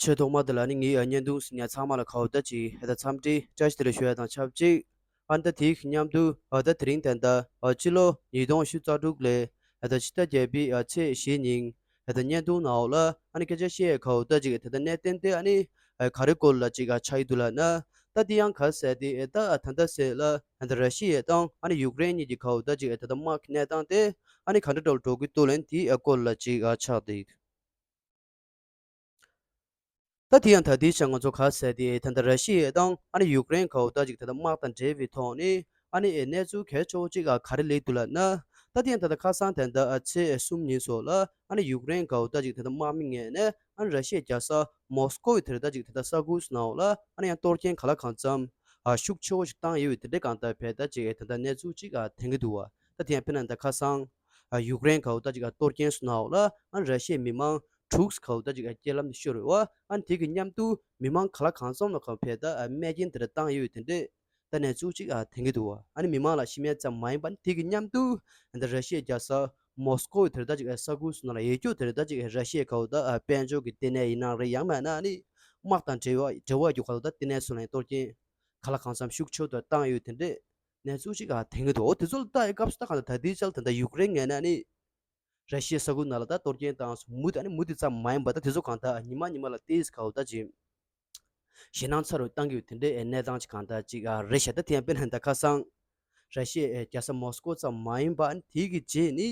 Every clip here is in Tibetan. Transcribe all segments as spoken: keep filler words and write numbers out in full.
ཆེས་ཐོག་མ་དེ་ལ་ནི་ངའི་བརྙན་ཐུང་གཟིགས་མཁན་ཚང་མ་ལ་ག་བོ་ད་ཅིག་ད་འཚམས་འདྲི་བཀྲ་ཤིས་བདེ་ལེགས་ཞུ་ཡ་དང་ཆབས་ཅིག་ཨ་ནི་ད་དེའི་མཉམ་དུ་ཨ་ད་དེ་རིང་ད་ལྟ་ཨ་སྤྱི་ལོ་ཉིས་སྟོང་ཉི་ཤུ་རྩ་དྲུག་ལོའི་ཨ་ད་ཕྱི་ཟླ་བརྒྱད་པའི་ཨ་ཚེས་བཞི་ཉིན་ཨ་ད་བརྙན་ཐུང་ནང་ལ་ཨ་ནི་སྐད་ཆ་བཤད་ཡ་ག་བོ་ད་ཅིག་ད་ལྟ་གནད་དོན་དེ་ཨ་ནི་ཨ་ག་རེ་སྐོར་ལ་ཅིག་ཨ་ཆགས་ཡི་འདུག་ལབ་ན། ད་དེ་ཡང་ག་ཟེར་དེ་ཨེ་ད་ཨ་ད་ལྟ་ཟེར་ལ་ཨ་ད་ར་ཤི་ཡ་དང་ཨ་ནི་ཡུཀ་རེན་གཉིས་ཀྱི་ག་བོ་ད་ཅིག་ཨ་ད་ལྟ་དམག་གི་གནས་སྟངས་དེ་ཨ་ནི་ག་འདྲ་འདྲ་བོ་འགྲོ་གི་འདུག་ལབ་ན་དེའི་ཨ་སྐོར་ལ་ཅིག་ཨ་ཆགས་འདུག་ད་དེ་ཡང་ད་ལྟའི་ཆར་ང་ཚོ་ག་ཟེར་དེ་ད་ལྟ་ར་ཤི་ཡ་དང་ཨ་ནི་ཡུཀ་རེན་ག་བོ་ད་ཅིག་ད་ལྟ་དམག་དང་འབྲེལ་བའི་ཐོག་ནས་ཨ་ནི་གནས་ཚུལ་གལ་ཆེ་བོ་ཅིག་ག་རེ་སླེབས་འདུག་ལབ་ན། ད་དེ་ཡང་ད་ལྟ་ཁ་སང་ད་ལྟ་ཨ་ཚེས་གསུམ་ཉིན་སོགས་ལ་ཨ་ནི་ཡུཀ་རེན་ག་བོ་ད་ཅིག་ད་ལྟ་དམག་མི་ངོས་ནས་ཨ་ནི་ར་ཤི་ཡའི་རྒྱལ་ས་མོ་སི་ཀོ་ཡི་དེ་རེད་ད་ཅིག་ད་ལྟ་ས་ཁུལ་སོགས་ནང་ལ་ཨ་ནི་ཡང་གཏོར་སྐྱོན་གང་ལ་གང་འཚམ་ཨ་ཤུགས་ཆེ་བོ་ཞིག་བཏང་ཡོད་པའི་དེ་འདྲའི་གང་ལྟར་བས་ད་ཅིག་ད་ལྟ་གནས་ཚུལ་ཅིག་ཨ་ཐོན་གྱི་འདུག་བ། ད་དེ་ཡང་དཔེར་ན་ད་ཁ་སང་ཨ་ཡུཀ་རེན་ག་བོ་ད་ཅིག་ཨ་གཏོར་སྐྱོན་སོགས་ནང་ལ་ཨ་ནི་ར་ཤི་ཡའི་མི་མང་དྲུག་ག་བོ་ད་ཅིག་ཨ་རྐྱེན་ལམ་དུ་ཤོར་བ། ཨ་ནི་དེ་གི་མཉམ་དུ་མི་མང་གང་ལ་གང་འཚམ་ལ་གང་ཕེ་ད་ཨ་རྨས་སྐྱོན་དེ་འདྲ་བཏང་ཡོད་དེ་འདྲས་ད་གནས་ཚུལ་ཅིག་ཨ་ཐོན་གྱི་འདུག་བ། ཨ་ནི་མི་མང་ལ་ཤི་རྨས་ཙམ་མ་ཡིན་པ་ནི་དེ་གི་མཉམ་དུ་ཨ་ད་ར་ཤི་ཡའི་རྒྱལ་ས་མོ་སི་ཀོ་ཡི་དེ་རེད་ད་ཅིག་ཨ་ས་ཁུལ་སོགས་ནང་ལ་ཡོད་རྒྱུ་དེ་རེད་ད་ཅིག་ཨ་ར་ཤི་ཡའི་ག་བོ་ད་ཨ་དཔལ་འབྱོར་གྱི་ལྟེ་གནས་ཡིན་ནའང་རེད། ཡང་མིན་ན་ཨ་ནི་དམག་དང་འབྲེལ་བ་འབྲེལ་བ་ཡོད་རྒྱུ་ག་བོ་ད་ལྟེ་གནས་སོགས་ལ་ཡང་གཏོར་སྐྱོན་གང་ལ་གང་འཚམ་ཤུགས་ཆེ་བོ་དང་བཏང་ཡོད་དེ་འདྲས་གནས་ཚུལ་ཅིག་ཨ་ཐོན་གྱི་འདུག་འོ་དེ་ཚོ་ལ་ལྟ་ཡི་སྐབས་སུ་ད་གང་ལྟར་ད་ལྟའི་ཆར་ད་ལྟ་ཡུཀ་རེན་ངོས་ནས་ནི་ར་ཤི་ཡའི་ས་ཁུལ་ནང་ལ་ད་གཏོར་སྐྱོན་བཏང་སོང་མུ་མཐུད་ཨ་ནི་མུ་མཐུད་ཙམ་མ་ཡིན་པ་ད་དེ་ཚོ་གང་ལྟར་ཉི་མ་ཉི་མ་ལ་ཏོག་ཙམ་ག་བོ་ད་ཅིག་ཞེད་སྣང་ཚ་རུ་བཏང་གི་ཡོད་དེ་འདྲའི་གནས་སྟངས་ཅིག་གང་ལྟར་ཅིག་ཨ་རེད་ཤག་ད་དེ་ཡང་དཔེར་ན་ད་ཁ་སང་ར་ཤི་ཡའི་རྒྱལ་ས་མོ་སི་ཀོ་ཙམ་མ་ཡིན་པ་ཨ་ནི་དེ་གི་རྗེས་ནི་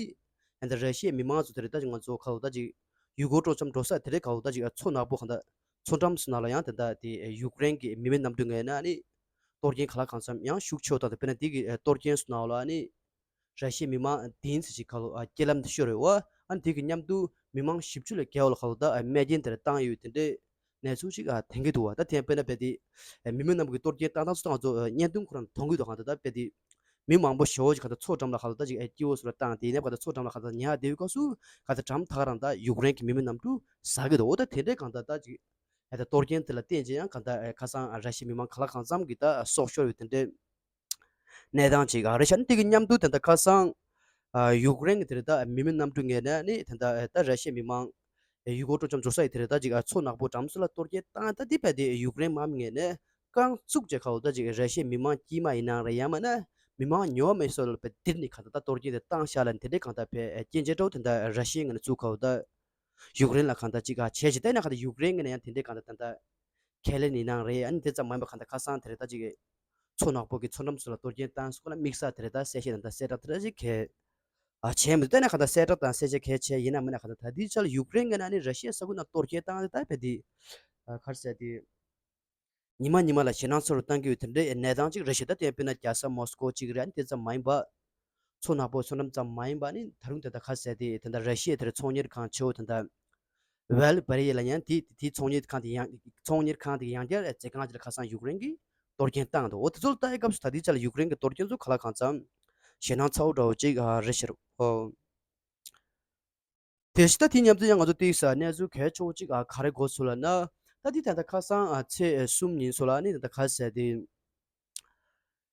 ཨ་ད་ར་ཤི་ཡའི་མི་མང་ཚོ་དེ་རེད་ད་ཅིག་ང་ཚོ་ག་བོ་ད་ཅིག་ཡུལ་སྐོར་སྤྲོ་འཆམ་འགྲོ་ས་དེ་རེད་ག་བོ་ད་ཅིག་མཚོ་ནག་པོ་གང་ལྟར་མཚོ་འགྲམ་སོགས་ནང་ལ་ཡང་དེ་འདྲ་དེ་ཡུཀ་རེན་གྱི་མི་མེད་གནམ་གྲུ་ངོས་ནས་ཨ་ནི་གཏོར་སྐྱོན་གང་ལ་གང་འཚམ་ཡང་ཤུགས་ཆེ་བོ་བཏང་སྟེ་དཔེར་ན་དེ་གི་གཏོར་སྐྱོན་སོགས་ནང་ལ་ཨ་ནི་ར་ཤི་ཡའི་མི་མང་བདུན་ཙམ་ཞིག་ག་ལོ་ཨ་རྐྱེན་ལམ་དུ་ཤོར་ཡོད་པ། ཨ་ནི་དེ་གི་མཉམ་དུ་མི་མང་བཞི་བཅུ་ལས་བརྒལ་བ་ལ་ག་ལོ་ད་ཨ་རྨས་སྐྱོན་དེ་འདྲ་བཏང་ཡོད་དེ་འདྲའི་གནས་ཚུལ་ཞིག་ཨ་ཐོན་གྱི་འདུག་བ། ད་དེ་ཡང་དཔེར་ན་དཔེ་དེ་ཨ་མི་མེད་གནམ་གྲུ་གཏོར་སྐྱོན་བཏང་སྟངས་སུ་ད་ང་ཚོ་ཨ་བརྙན་ཐུང་ཁོ་རང་མཐོང་གི་འདུག་གང་ལྟར་ད་དཔེ་དེ་མི་མང་པོ་ཞེ་བོ་ཞིག་གང་ལྟར་མཚོ་འགྲམ་ལ་ག་ལོ་ད་ཅིག་ཨ་སྐྱིད་པོ་སུ་ལ་བཏང་དེ་ནས་གང་ལྟར་མཚོ་འགྲམ་ལ་གང་ལྟར་ཉལ་བསྡད་པའི་སྐབས་སུ་གང་ལྟར་འགྲམ་ཐག་རང་ད་ཡུཀ་རེན་གྱི་མི་མེད་གནམ་གྲུ་ཟ་གི་འདུག་འོ་ད་དེ་འདྲའི་གང་ལྟར་ད་ཅིག་ཨ་ད་གཏོར་སྐྱོན་དེ་ལ་བརྟེན་བྱས་ཡང་གང་ལྟར་ཨ་ཁ་སང་ཨ་ར་ཤི་ཡའི་མི་མང་གང་ལ་གང་འཚམ་གྱི་ད་ཨ་སྲོག་ཤོར་ཡོད་དེ་འདྲའི་གནས་སྟངས་ཅིག་ཨ་རེད་ཤག་ནི་དེ་གི་མཉམ་དུ་ད་ལྟ་ཁ་སང་ཨ་ཡུཀ་རེན་གྱི་དེ་རེད་ད་མི་མེད་གནམ་གྲུ་ངོས་ནས་ནི་ད་ལྟ་ཨ་ད་ར་ཤི་ཡའི་མི་མང་ཨ་ཡུལ་སྐོར་སྤྲོ་འཆམ་འགྲོ་ས་ཡི་དེ་རེད་ད་ཅིག་ཨ་མཚོ་ནག་པོ་འགྲམ་སུ་ལ་གཏོར་སྐྱོན་བཏང་ད་དེ་བས་དེ་ཡུཀ་རེན་དམག་མི་ངོས་ནས་རྐང་བཙུགས་བྱས་ག་བོ་ད་ཅིག་ར་ཤི་ཡའི་མི་མང་དཀྱུས་མ་ཡིན་ནའང་རེད་ཡང་མིན་ན་མི་མང་ཉུང་བ་མེད་སོགས་ལ་བས་དེར་ནི་གང་ལྟར་ད་གཏོར་སྐྱོན་དེ་བཏང་བཞག་ལ་དེ་འདྲའི་གང་ལྟར་བས་ཨ་རྐྱེན་ཆེ་དྲགས་དེ་འདྲ་ར་ཤི་ཡའི་ངོས་ནས་བཙུགས་ག་བོ་ད་ཡུཀ་རེན་ལ་གང་ལྟར་ཅིག་ཨ་བྱས་ཅིག་བལྟས་ན་གང་ལྟར་ཡུཀ་རེན་ངོས་ནས་ཡང་དེ་འདྲའི་གང་ལྟར་ད་ལྟ་ཁས་ལེན་ཡིན་ནའང་རེད། ཨ་ནི་དེ་ཙམ་མ་ཡིན་པ་གང་ལྟར་ཁ་སང་དེ་རེད་ད་ཅིག་མཚོ་ནག་པོ་གི་མཚོ་འགྲམ་སོགས་ལ་གཏོར་སྐྱོན་བཏང་སོང་ལ་དམིགས་བསལ་དེ་རེད་ད་གསལ་བཤད་དང་ད་གསལ་བསྒྲགས་དེ་འདྲ་ཅིག་གལ་ཨ་བྱས་མི་འདུག་བལྟས་ན་གང་ལྟར་གསལ་བསྒྲགས་དང་གསལ་བཤད་གལ་ཆེ་ཡིན་ན་མིན་ན་གང་ལྟར་ད་ལྟའི་ཆར་ལ་ཡུཀ་རེན་ངོས་ནས་ནི་ར་ཤི་ཡའི་ས་ཁུལ་ནང་གཏོར་སྐྱོན་བཏང་སྟེ་ད་བས་དེ་ཨ་ག་རེ་ཟེར་དེ་ཉི་མ་ཉི་མ་ལ་ཞེད་སྣང་ཚ་རུ་བཏང་གི་ཡོད་དེ་འདྲའི་གནས་སྟངས་ཅིག་རེད་ཤག་ད་དེ་དཔེར་ན་རྒྱལ་ས་མོ་སི་ཀོ་ཅིག་རེད། ཨ་ནི་དེ་ཙམ་མ་ཡིན་པ་མཚོ་ནག་པོ་མཚོ་འགྲམ་ཙམ་མ་ཡིན་པ་ནི་ད་རུང་དེ་འདྲ་ག་རེ་ཟེར་དེ་དེ་འདྲ་ར་ཤི་ཡའི་དེར་ཚོང་གཉེར་ཁང་ཆེ་བོ་དེ་འདྲ་ཝེལ་བེ་རི་ཡ་ལ་ཡང་དེ་དེའི་ཚོང་གཉེར་ཁང་དེ་ཡང་ཚོང་གཉེར་ཁང་དེ་ཡང་བསྐྱར་མཛོད་ཁང་ཅིག་ལ་ཁ་སང་ཡུཀ་རེན་གྱིས་གཏོར་སྐྱོན་བཏང་འདུག་འོ་དེ་ཚོ་ལ་ལྟ་ཡི་སྐབས་སུ་ད་ལྟའི་ཆ་ལ་ཡུཀ་རེན་གྱི་གཏོར་སྐྱོན་ཚོ་གང་ལ་གང་འཚམ་ཞེད་སྣང་ཚ་བོ་འདྲ་བོ་ཅིག་ཨ་རེད་ཤག་ཨོ། དེ་བཞིན་ད་དེའི་མཉམ་དུ་ཡང་ང་ཚོ་ཏོག་ཙམ་གནས་ཚུལ་གལ་ཆེ་བོ་ཅིག་ཨ་ག་རེ་གོ་ཚུལ་ལབ་ན། ད་དེ་ད་ལྟ་ཁ་སང་ཨ་ཚེས་གསུམ་ཉིན་སོགས་ལ་ནི་ད་ལྟ་ག་རེ་ཟེར་དེ།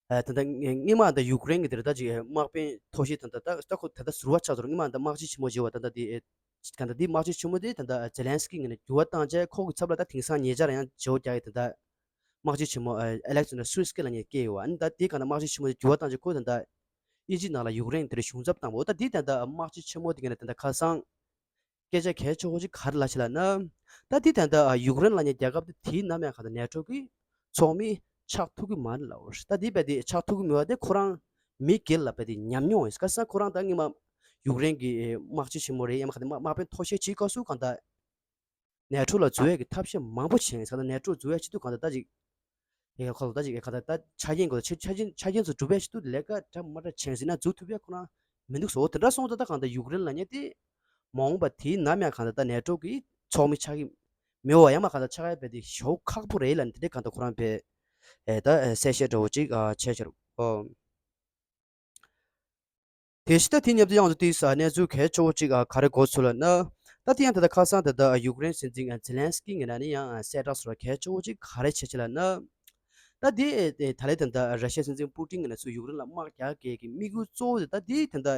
ཨ་ད་ལྟ་སྔོན་མ་ད་ཡུཀ་རེན་གྱི་དེ་རེད་ད་ཅིག་དམག་དཔོན་མཐོ་ཤོས་ད་ལྟ་ད་ད་ཁོ་ད་ལྟ་ཟུར་པ་ཆགས་སོང་། སྔོན་མ་ད་དམག་སྤྱི་ཆེན་མོ་བྱས་པ་ད་ལྟ་དེ་ད་ལྟ་དེ་དམག་སྤྱི་ཆེན་མོ་དེ་ད་ལྟ་ཛེ་ལན་སི་ཀི་ངོས་ནས་འགྱུར་བ་བཏང་བྱས་ཁོ་གི་ཚབ་ལ་ད་དེང་སང་ཉེ་ཆར་ཡང་བརྗེ་པོ་རྒྱག་ཡི་ད་ལྟ་དམག་སྤྱི་ཆེན་མོ་ཨ་ཨེ་ལེག་ཛན་ཌར་སུ་སི་ཀི་ལབ་མཁན་བསྐོས་ཡོད་པ། ཨ་ནི་ད་དེ་ག་ད་དམག་སྤྱི་ཆེན་མོ་དེ་འགྱུར་བ་བཏང་བྱས་ཁོ་ད་ལྟ་དབྱིན་ཇི་ནང་ལ་ཡུཀ་རེན་དེར་གཞུང་ཚབ་བཏང་བ། འོ་ད་དེ་ད་ལྟ་དམག་སྤྱི་ཆེན་མོ་དེ་ངོས་ནས་ད་ལྟ་ཁ་སང་སྐད་ཆ་གལ་ཆེ་བོ་ཅིག་ག་རེ་ལབ་ཤག་ལབ་ན། ད་དེ་ད་ལྟ་ཡུཀ་རེན་ལབ་མཁན་རྒྱལ་ཁབ་དེ་དེའི་ནམ་ཡང་ག་ད་ནེ་ཊོ་གི་ཚོགས་མི་ཆགས་ཐུབ་ཀྱི་མ་རེད་ལབ་པ་རེད། ད་དེ་རྦད་དེ་ཆགས་ཐུབ་ཀྱི་མེད་པ་དེ་ཁོ་རང་མི་སྒེར་ལ་རྦད་དེ་ཉམས་མྱོང་ཡིན། ཁ་སང་ཁོ་རང་ད་སྔོན་མ་ཡུཀ་རེན་གྱི་དམག་སྤྱི་ཆེན་མོ་རེད། ཡང་མ་ག་ད་དམག་དམག་དཔོན་མཐོ་ཤོས་ཅིག་སྐབས་སུ་གང་ལྟར་ནེ་ཊོ་ལ་འཛུལ་ཡས་ཀྱི་ཐབས་ཤེས་མང་པོ་བྱས་ཡིན་ས། ད་ནེ་ཊོ་འཛུལ་ཡས་ཆེད་དུ་གང་ལྟར་ད་ཅིག་ཨེ་ཁོ་ལ་ད་ཅིག་ཨེ་གང་ལྟར་ད་ཆ་རྐྱེན་དགོས་ཆ་ཆ་རྐྱེན་ཆ་རྐྱེན་ཚོ་སྒྲུབ་ཡས་ཆེད་དུ་ལས་ཀ་འདྲ་མ་འདྲ་བྱས་ཟིན་ན་འཛུལ་ཐུབ་ཡས་ཁོ་རང་མི་འདུག་ཟེར། འོ་དེ་འདྲ་སོང་ཙང་ད་གང་ལྟར་ཡུཀ་རེན་ལབ་མཁན་དེ་མ་འོངས་པ་དེའི་ནམ་ཡང་གང་ལྟར་ད་ནེ་ཊོ་གི་ཚོགས་མི་ཆགས་ཀྱི་མེད་པ་ཡང་མ་གང་ལྟར་ཆགས་ཡས་རྦད་དེ་ཞེ་པོ་ཁག་པོ་རེད་ལབ་ནས་དེ་འདྲའི་གང་ལྟར་ཁོ་རང་རྦད་ཨེ་ད་ཨེ་གསལ་བཤད་འདྲ་བོ་ཅིག་ཨ་བྱས་ཤག་ཨོ། དེ་བཞིན་ད་དེ་མཉམ་དུ་ཡང་དུ་དེའི་ས་གནས་ཚུལ་གལ་ཆེ་བོ་ཅིག་ཨ་ག་རེ་གོ་ཚུལ་ལབ་ན། ད་དེ་ཡང་ད་ལྟ་ཁ་སང་ད་ལྟ་ཡུཀ་རེན་སྲིད་འཛིན་ཛེ་ལན་སི་ཀི་ངོས་ནས་ནི་ཡང་གསལ་བསྒྲགས་སོགས་གལ་ཆེ་བོ་ཅིག་ག་རེ་བྱས་ཅི་ལབ་ན། ད་དེ་ད་ལྟའི་ད་ལྟ་ར་ཤི་ཡ་སྲིད་འཛིན་པུ་ཏིན་ངོས་ནས་ཚུར་ཡུཀ་རེན་ལ་དམག་རྒྱག་གི་དམིགས་ཡུལ་གཙོ་བོ་དེ་ད་དེ་ད་ལྟ་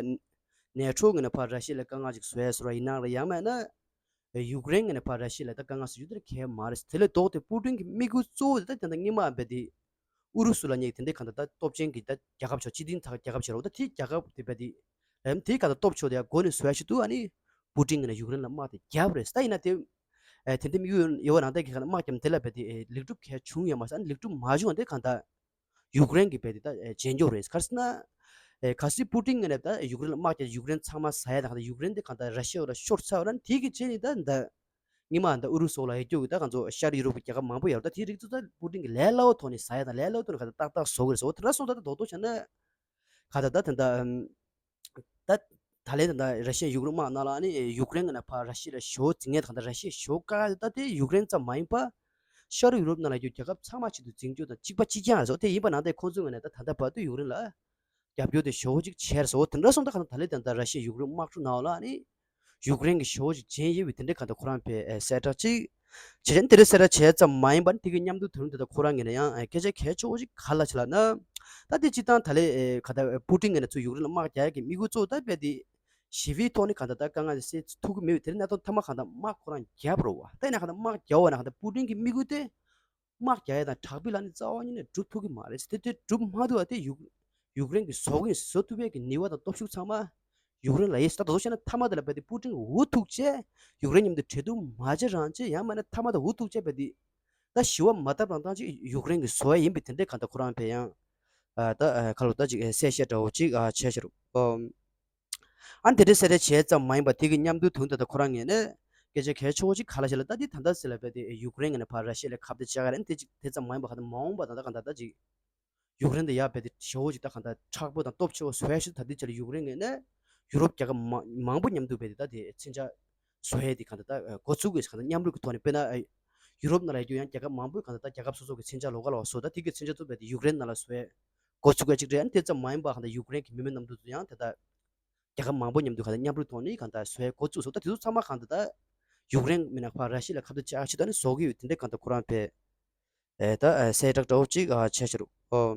ནེ་ཊོ་ངོས་ནས་ཕར་ར་ཤི་ཡ་ལ་དཀའ་ངལ་ཅིག་བཟོ་ཡས་བཟོ་འདྲ་ཡིན་ནའང་རེད། ཡང་མིན་ན། ཡུཀ་རེན་ངོས་ནས་ཕར་ར་ཤི་ཡ་ལ་ད་དཀའ་ངལ་བཟོ་རྒྱུ་དེ་གལ་མ་རེད། དེ་ལས་ལྡོག་སྟེ་པུ་ཏིན་གྱི་དམིགས་ཡུལ་གཙོ་བོ་དེ་ད་དེ་འདྲ་སྔོན་མ་བས་དེ་ཨུ་རུ་སུ་ལབ་མཁན་དེ་འདྲ་གང་ལྟར་ད་སྟོབས་ཆེན་གྱི་ད་རྒྱལ་ཁབ་ཆགས། སྤྱི་མཐུན་ཚོགས་རྒྱལ་ཁབ་ཆགས་རེད། ད་དེའི་རྒྱལ་ཁབ་དེ་བས་དེ་ཨེམ་དེའི་གང་ལྟར་སྟོབས་ཤུགས་དེ་ཡང་མགོ་ནས་བཟོ་ཡ་ཞིག་འདུག་ཨ་ནི་པུ་ཏིན་ངོས་ནས་ཡུཀ་རེན་ལ་དམག་དེ་བརྒྱབ་རེད། ད་ཡིན་ན་དེ་ཨེ་དེ་འདྲ་དམིགས་ཡུལ་ཡོད་པ་ནང་བཞིན་གྱི་གང་ལྟར་དམག་བརྒྱབ་དེ་ལ་བས་དེ་ཨེ་ལེགས་གྲུབ་གང་ཡང་བྱུང་ཡོད་མ་རེད། ཨ་ནི་ལེགས་གྲུབ་མ་བྱུང་བ་དེ་གང་ལྟར་ཡུཀ་རེན་གྱི་བས་དེ་ད་ཨེ་བྱེད་འཇོག་རེད། ག་རེ་ཟེར་ན། ཨེ་གལ་སྲིད་པུ་ཏིན་ངོས་ནས་ད་ཡུཀ་རེན་ལ་དམག་རྒྱག་ཡུཀ་རེན་ཚང་མ་ཟ་ཡ་དང་ད་ཡུཀ་རེན་དེ་གང་ལྟར་ར་ཤི་ཡ་ལ་ཤོར་ཚར་བ་ན་དེ་གི་རྗེས་ནི་ད་ད་སྔོན་མ་ད་ཨུ་རུ་སུ་ལ་ཡ་སྐྱོ་གི་ད་གང་ཚོ་ཤར་ཡུ་རོབ་ཀྱི་རྒྱལ་ཁབ་མང་པོ་ཡོད་རེད། ད་དེའི་རིགས་ཚོ་ད་པུ་ཏིན་གྱི་ལས་སླ་བོ་ཐོག་ནས་ཟ་ཡ་དང་ལས་སླ་བོ་ཐོག་ནས་གང་ལྟར་ཏག་ཏག་བཟོ་གི་རེད་ཟེར། འོ་དེ་འདྲ་སོང་ད་ད་རྡོག་རྡོག་བྱས་ན་གང་ལྟར་ད་ད་ད་ད་ད་ད་ལན་ད་ད་ར་ཤི་ཡ་ཡུཀ་རེན་དམག་ནང་ལ་ནི་ཡུཀ་རེན་གྱི་ནང་ཕར་ར་ཤི་ཡ་ལ་ཞེ་པོ་འཛིང་ངེས་དང་ད་ར་ཤི་ཡ་ཞེ་པོ་དཀའ་ད་དེ་ཡུཀ་རེན་ཙམ་མ་ཡིན་པ་ཤར་ཡུ་རོབ་ནང་ལ་ཡོད་རྒྱལ་ཁབ་ཚང་མ་ཆེད་དུ་འཛིང་རྒྱུ་དང་གཅིག་པ་གཅིག་རྐྱང་རེད་ཟེར། དེ་ཡིན་པ་ནང་བཞིན་ཁོང་ཚོའི་ངོས་ནས་ད་ད་ལྟ་བར་དུ་ཡུཀ་རེན་ལ་རྒྱབ་སྐྱོར་དེ་ཞེ་པོ་ཅིག་བྱས་རེད་ཟེར། དེ་འདྲ་སོང་ད་གང་ལྟར་ད་ལན་ད་ད་ར་ཤི་ཡ་ཡུཀ་རེན་དམག་འཁྲུག་ནང་ལ་ནི་ཡུཀ་རེན་གྱི་ཞེ་པོ་ཅིག་འཛིང་ཡོད་པའི་དེ་འདྲའི་གང་ལྟར་ཁོ་རང་ཕར་གསལ་བསྒྲགས་ཅིག་བྱས། དེ་འདྲའི་གསལ་བསྒྲགས་བྱས་ཙམ་མ་ཡིན་པར་དེ་གི་མཉམ་དུ་དེ་རིང་དེ་ད་ཁོ་རང་ངོས་ནས་ཡང་སྐད་ཆ་གལ་ཆེ་བོ་ཅིག་ག་རེ་ལབ་ཆེ་ལབ་ན། ད་དེ་སྤྱིར་བཏང་ད་ལན་གང་ལྟར་པུ་ཏིན་ངོས་ནས་ཚུར་ཡུཀ་རེན་ལ་དམག་རྒྱག་ཡག་གི་དམིགས་ཡུལ་གཙོ་བོ་ད་རྦད་དེ་ཞི་བའི་ཐོག་ནས་གང་ལྟར་ད་དཀའ་ངལ་དེ་སེལ་ཐུབ་ཀྱི་མེད་པའི་དེ་རིང་གནད་དོན་མཐའ་མ་གང་ལྟར་དམག་ཁོ་རང་བརྒྱབ་རེད་བ། ད་ཡིན་ན་གང་ལྟར་དམག་བརྒྱབ་པ་ན་གང་ལྟར་པུ་ཏིན་གྱི་དམིགས་ཡུལ་དེ་དམག་རྒྱག་ཡ་དང་དྲག་པོའི་ལམ་ནས་རྩ་བ་ཉིད་ནས་སྒྲུབ་ཐུབ་ཀྱི་མ་རེད། དེ་དེ་སྒྲུབ་མ་ཐུབ་པ་དེ་ཡུཀ་ཡུཀ་རེན་གྱིས་བཟོ་གི་ཡིན། བཟོ་ཐུབ་ཡས་ཀྱི་ནུས་པ་དང་སྟོབས་ཤུགས་ཚང་མ་ཡུཀ་རེན་ལ་ཡོད། ད་དོ་བྱས་ན་མཐའ་མ་དེ་ལ་རྦད་དེ་པུ་ཏིན་འུ་ཐུག་བྱས་ཡུཀ་རེན་མཉམ་དུ་འབྲེལ་གཏུག་མ་བྱེད་རང་བྱེད། ཡང་མིན་ན་མཐའ་མ་དེ་འུ་ཐུག་བྱས་རྦད་དེ་ད་ཞི་བ་མ་བཏབ་རང་བཏང་ཅིག་ཡུཀ་རེན་གྱིས་བཟོ་ཡས་ཡིན་པའི་དེ་འདྲའི་གང་ལྟར་ཁོ་རང་ཕར་ཡང་ཨ་ད་ཨ་ཁ་ལོ་ད་ཅིག་ཨ་གསལ་བཤད་འདྲ་བོ་ཅིག་ཨ་བྱས་བྱས་རུ་ཨོ། ཨ་ནི་དེ་འདྲའི་གསལ་བསྒྲགས་བྱས་ཙམ་མ་ཡིན་པར་དེ་གི་མཉམ་དུ་དོན་དུ་ད་ཁོ་རང་ངོས་ནས་སྐད་ཆ་གལ་ཆེ་བོ་ཅིག་ག་རེ་ལབ་ཆེ་ལབ་ན། ད་དེ་ད་ལྟ་ཟེར་ལབ་པས་དེ་ཡུཀ་རེན་ངོས་ནས་ཕར་ར་ཤི་ཡ་ལ་ཁ་གཏད་བཅག་ག་རེད། དེ་ཅིག་དེ་ཙམ་མ་ཡིན་པར་གང་ལྟར་མ་འོངས་པ་ད་ལྟ་གང་ལྟར་ད་ཅིག་ཡུཀ་རེན་དེ་ཡར་རྦད་དེ་ཞེ་པོ་ཅིག་ད་གང་ལྟར་མཁྲེགས་པོ་དང་སྟོབས་ཆེ་བ་བཟོ་ཡ་ཞིག་ད་ལྟའི་ཆར་ཡུཀ་རེན་ངོས་ནས་ཡུ་རོབ་རྒྱལ་ཁབ་མང་མང་པོ་མཉམ་དུ་རྦད་དེ་ད་དེ་མཚོན་ཆ་བཟོ་ཡས་དེ་གང་ལྟར་ད་འགོ་ཚུགས་ཀྱི་གང་ལྟར་མཉམ་རུབ་ཀྱི་ཐོག་ནས། དཔེར་ན་ཡུ་རོབ་ནང་ལ་ཡོད་རྒྱུ་ཡང་རྒྱལ་ཁབ་མང་པོས་གང་ལྟར་ད་རྒྱལ་ཁབ་སོ་སོ་གི་མཚོན་ཆ་ལོགས་ཀ་ལོགས་ཀ་བཟོ། ད་དེ་གི་མཚོན་ཆ་ཚོ་རྦད་དེ་ཡུཀ་རེན་ནང་ལ་བཟོ་ཡས་འགོ་ཚུགས་ཡ་ཅིག་རེད། ཨ་ནི་དེ་ཙམ་མ་ཡིན་པར་གང་ལྟར་ཡུཀ་རེན་གྱི་མི་མང་མཉམ་དུ་ཡང་དེ་ལྟར་རྒྱལ་ཁབ་མང་པོ་མཉམ་དུ་གང་ལྟར་མཉམ་རུབ་ཐོག་ནས་གང་ལྟར་བཟོ་ཡས་འགོ་བཙུགས་སོང་། ད་དེ་ཚོ་ཚང་མ་གང་ལྟར་ད་ཡུཀ་རེན་མིན་ན་ཕར་ར་ཤི་ཡ་ལ་ཁ་གཏད་བཅག་ཆེད་དུ་ནི་བཟོ་གི་ཡོད། དེ་འདྲའི་གང་ལྟར་ཁོ་རང་ཕར་ཨེ་ད་ཨེ་གསལ་བསྒྲགས་འདྲ་བོ་ཅིག་ཨ་བྱས་བྱས་རུ་ཨོ།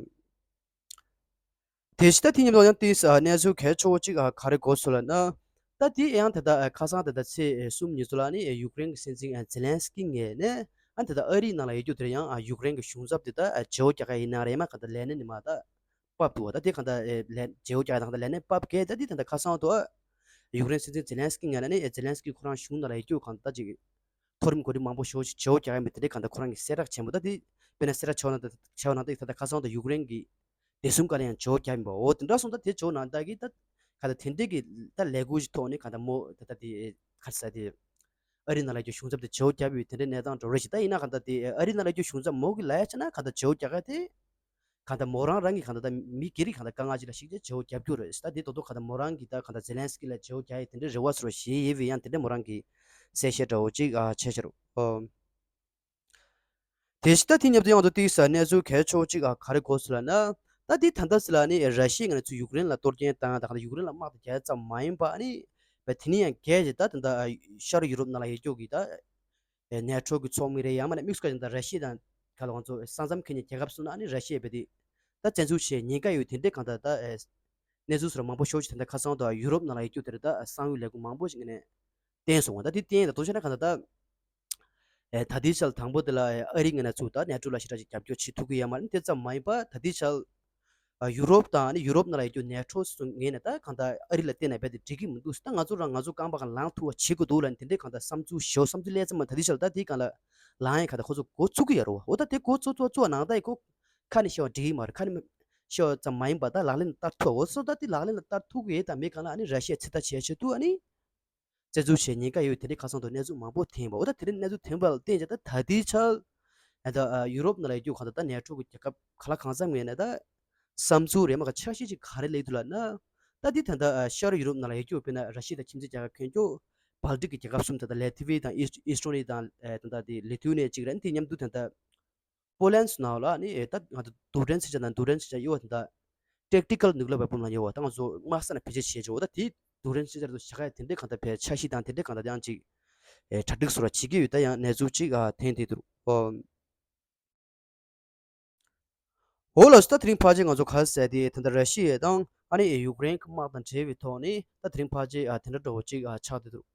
དེ་བཞིན་ད་དེ་མཉམ་དུ་ཡང་ཏིས་ཨ་གནས་ཚུལ་གལ་ཆེ་བོ་ཅིག་ཨ་ག་རེ་འགོ་ཚུགས་ལབ་ན། ད་དེ་ཡང་ད་ལྟ་ཨ་ཁ་སང་ད་ལྟ་ཚེས་ཨེ་གསུམ་ཉིན་ཚོ་ལ་ནི་ཡུཀ་རེན་གྱི་སྲིད་འཛིན་ཨ་ཛེ་ལན་སི་ཀི་ངོས་ནས་ཨ་ད་ལྟ་ཨ་རིའི་ནང་ལ་ཡོད་རྒྱུ་དེར་ཡང་ཨ་ཡུཀ་རེན་གྱི་གཞུང་ཚབ་དེ་ད་ཨ་བརྗེ་བོ་རྒྱག་ག་ཡིན་ན་རེད་མ་གང་ལྟར་ལས་གནས་ནས་མར་ད་བབས་འདུག་བ། ད་དེ་གང་ལྟར་ཨེ་ལས་བརྗེ་བོ་རྒྱག་དང་ད་ལས་གནས་བབས་གས། ད་དེ་ད་ལྟ་ཁ་སང་དུ་ཨ་ཡུཀ་རེན་སྲིད་འཛིན་ཛེ་ལན་སི་ཀི་ངོས་ནས་ནི་ཨེ་ཛེ་ལན་སི་ཀི་ཁོ་རང་གཞུང་ནང་ལ་ཡོད་རྒྱུ་གང་ལྟར་ཅིག་མཐོ་རིམ་འགོ་ཁྲིད་མང་པོ་ཞེ་པོ་ཅིག་བརྗེ་བོ་རྒྱག་ཡ་མེད། དེ་འདྲའི་གང་ལྟར་ཁོ་རང་གི་གསལ་བསྒྲགས་བྱས་འདུག་ད་དེ་དཔེར་ན་གསལ་བསྒྲགས་བྱས་ན་ད་བྱས་པ་ན་ད་ད་ལྟ་ཁ་སང་དུ་ཡུཀ་རེན་གྱི་བདེ་སྲུང་བཀའ་བློན་ཡང་བརྗེ་བོ་བརྒྱབ་ཡིན་པ། འོ་དེ་འདྲ་སོང་ད་དེ་བརྗེ་བོ་ནང་ད་གི་ད་ག་ད་དེ་འདྲའི་གི་ད་ལས་འགུལ་ཞིག་ཐོག་ནས་ག་ད་མོ་ད་ད་དེ་ག་ས་དེ་ཨ་རི་ནང་ལ་རྒྱུ་གཞུང་ཚབ་དེ་བརྗེ་བོ་བརྒྱབ་ཡོད། དེ་འདྲའི་གནས་སྟངས་འགྲོ་རེད་ཤག་ད་ཡིན་ན་ག་ད་དེ་ཨ་རི་ནང་ལ་རྒྱུ་གཞུང་ཚབ་མོ་གི་ལ་ཡ་ཆ་ན་ག་ད་བརྗེ་བོ་རྒྱག་ག་དེ་ག་ད་མོ་རང་རང་གི་ག་ད་ད་མི་སྒེར་རི་ག་ད་དཀའ་ངལ་ཅིག་ལ་ཞིག་དེ་བརྗེ་བོ་བརྒྱབ་རྒྱུ་རེད་ཤག་ད་དེ་རྡོག་རྡོག་ག་ད་མོ་རང་གི་ད་ག་ད་ཛེ་ལན་སི་ཀི་ལ་བརྗེ་བོ་རྒྱག་ཡོད། དེ་འདྲའི་རེ་བ་ཚོར་བ་ཞེ་ཡོད་པའི་ཡང་དེ་འདྲའི་མོ་རང་གི་གསལ་བཤད་འདྲ་བོ་ཅིག་ཨ་བྱས་བྱས་རུ་ཨོ། དེ་བཞིན་ད་དེ་མཉམ་དུ་ཡང་དུ་ཏིག་ས་གནས་ཚུལ་གལ་ཆེ་བོ་གཅིག་ཨ་ག་རེ་གོ་སོང་ལབ་ན། ད་དེ་ད་ལྟ་སི་ལ་ནི་ར་ཤི་ཡ་ངོས་ནས་ཚུར་ཡུཀ་རེན་ལ་གཏོར་སྐྱོན་བཏང་ད་ག་ནང་ཡུཀ་རེན་ལ་དམག་དང་རྒྱག་ཙམ་མ་ཡིན་པ་ནི་བས་དེ་ནི་ཡང་གལ་ཆེ་ད་དེ་འདྲ་ཤར་ཡུ་རོབ་ནང་ལ་ཡོད་རྒྱུ་གི་ད་ནེ་ཊོ་གི་ཚོགས་མི་རེད། ཡང་མིན་ན་དམིགས་སུ་བཀར་ན་ད་ར་ཤི་ཡ་དང་ག་ལ་ང་ཚོ་ས་མཚམས་འཁེལ་མཁན་རྒྱལ་ཁབ་གསུམ་ནང་ནི་ར་ཤི་ཡ་བས་དེ་ད་བཙན་འཛུལ་བྱེད་ཉེན་ཁ་ཡོད། དེ་འདྲའི་གང་ལྟར་ད་གནས་ཚུལ་སོགས་མང་པོ་ཞིག་ད་ལྟ་ཁ་སང་དུ་ཡུ་རོབ་ནང་ལ་ཡོད་རྒྱུ་དེ་རེད། ད་གསང་བའི་ལས་ཁུངས་མང་པོ་ཞིག་ནས་བསྟན་སོང་བ། ད་དེ་བསྟན་ད་དོ་ཆ་ན་གང་ལྟར་ད། ཨེ་ད་ལྟའི་ཆར་དང་པོ་དེ་ལ་ཨེ་ཨ་རི་ངོས་ནས་ཚུར་ད་ནེ་ཊོ་ལ་ཞེ་དྲག་ཅིག་རྒྱབ་སྐྱོར་བྱེད་ཐུབ་ཀྱི་ཡོད་མ་རེད། དེ་ཙམ་མ་ཡིན་པ་ད་ལྟའི་ཆར་ཨ་ཡུ་རོབ་དང་ཨ་ནི་ཡུ་རོབ་ནང་ལ་ཡོད་རྒྱུ་ནེ་ཊོ་སོགས་ངོས་ནས་ད་གང་ལྟར་ཨ་རི་ལ་བརྟེན་ནས་རྦད་དེ་འགྲིག་གི་མི་འདུག་ད་ང་ཚོ་རང་ང་ཚོ་རྐང་པ་གང་ལངས་ཐུབ་པ་བྱེད་དགོས་འདུག་ལབ་དེ་འདྲའི་གང་ལྟར་བསམ་ཚུལ་ཞོ་བསམ་ཚུལ་སླེབས་ཙམ་མ་ད་ལྟའི་ཆར་ད་དེ་གང་ལ་ལངས་ཡ་གང་ལྟར་ཁོ་ཚོ་འགོ་ཚུགས་ཀྱི་ཡོད་རེད་བ། འོ་ད་དེ་འགོ་ཚུགས་ཚུགས་ཚུགས་པ་ནང་ད་ཡི་ཁོ་ཁ་ནས་བཤད་པ་འགྲིག་གི་མ་རེད། ཁ་ནས་བཤད་པ་ཙམ་མ་ཡིན་པ་ད་ལག་ལེན་ལ་བསྟར་ཐུབ་པ། འོ་སོ་ད་དེ་ལག་ལེན་ལ་བསྟར་ཐུབ་ཀྱི་ཡོད་དང་མེད་གང་ལ་ཨ་ནི་ར་ཤི་ཡ་ཚོད་ལྟ་བྱེད་ཆེད་དུ་ཨ་ནི། བཙན་འཛུལ་བྱེད་ཉེན་ཁ་ཡོད། དེ་འདྲའི་ཁ་སང་དུ་གནས་ཚུལ་མང་པོ་ཐོན་པ། འོ་ད་དེ་འདྲའི་གནས་ཚུལ་ཐོན་པ་ལ་བརྟེན་བྱས་ད་ད་ལྟའི་ཆར་ཨ་ད་ཡུ་རོབ་ནང་ལ་ཡོད་རྒྱུ་གང་ལྟར་ད་ནེ་ཊོ་གི་རྒྱལ་ཁབ་ག་ལ་གང་འཚམ་ངོས་ནས་ད་བསམ་ཚུལ་རེད་མ་ག་འཆར་གཞི་ཅིག་ག་རེ་སླེབས་འདུག་ལབ་ན། ད་འདི་ད་ལྟ་ཤར་ཡུ་རོབ་ནང་ལ་ཡོད་རྒྱུ་དཔེར་ན་ར་ཤི་ཡ་དང་ཁྱིམ་མཚེས་རྒྱལ་ཁབ་ཁྱོན་སྐྱོད་བལ་ཏིག་གི་རྒྱལ་ཁབ་གསུམ་ད་ལྟ་ལེ་ཐི་ཝི་དང་ཨིས་ཨིས་ཊོ་ནི་དང་ད་ལྟ་དེ་ལི་ཐུ་ནི་ཡ་གཅིག་རེད། འདི་མཉམ་དུ་ད་ལྟ་པོ་ལན་སི་ནང་ལ་ནི་ད་ང་ཚོ་རྡུལ་ཕྲན་ཚོས་ཆ་དང་རྡུལ་ཕྲན་ཚོས་ཆ་གཡོ་བ་དེ་འདྲ་ཊེག་ཊི་ཀལ་ནིའུ་ཀི་ལི་ཡར་ཝེ་པོན་ལ་གཡོ་བ་ད་ང་ཚོ་དམག་ས་ན་བེད་སྤྱོད་བྱེད་ཆོག་ད་དེ་རྡུལ་ཕྲན་ཚོས་ཆ་དུ་བཞག་ཡ་དེ་འདྲའི་གང་ལྟར་བས་འཆར་གཞི་དང་དེ་འདྲའི་གང་ལྟར་ཡང་ཅིག་གྲ་སྒྲིག་བཟོ་ར་བྱེད་ཀྱི་ཡོད། ད་ཡང་གནས་ཚུལ་ཅིག་ཐོན་བསྡད་འདུག་འོ་ལགས་སོ། ད་དེ་རིང་ཕལ་ཆེར་ང་ཚོ་ག་རེ་ཟེར་དེ་ད་ལྟ་ར་ཤི་ཡ་དང་ཨ་ནི་ཡུཀ་རེན་གྱི་དམག་དང་འབྲེལ་བའི་ཐོག་ནས་ད་དེ་རིང་ཕལ་ཆེར་དེ་འདྲ་འདྲ་བོ་ཅིག་ཆགས་བསྡད་འདུག་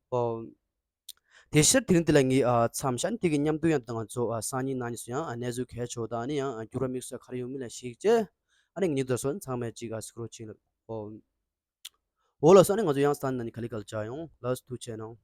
དེ་ཕྱིར་དེ་རིང་འདི་ལ་ངས་ཨ་མཚམས་བཞག་ནས། དེ་གི་མཉམ་དུ་ཡང་ད་ང་ཚོ་ཨ་སང་ཉིན་གནངས་ཉིན་སུ་ཡང་ཨ་གནས་ཚུལ་གལ་ཆེ་བ་དང་ཨ་ནི་ཡང་ཨ་འགྱུར་བ་དམིགས་བསལ་ག་རེ་ཡོང་མིན་ལ་གཞིགས་བྱས། ཨ་ནི་ངས་ད་གཟོད་ཚང་མས་ཅིག་ཨ་སྐུ་རོགས་ཅིག་ལ་ཨོ། འོ་ལགས་སོ། ཨ་ནི་ང་ཚོ་ཡང་སང་ཉིན་གནངས་ཉིན་ག་ལེ་ག་ལེ་མཇལ་ཡོང་། ལགས་སོ། ཐུགས་རྗེ་གནང་།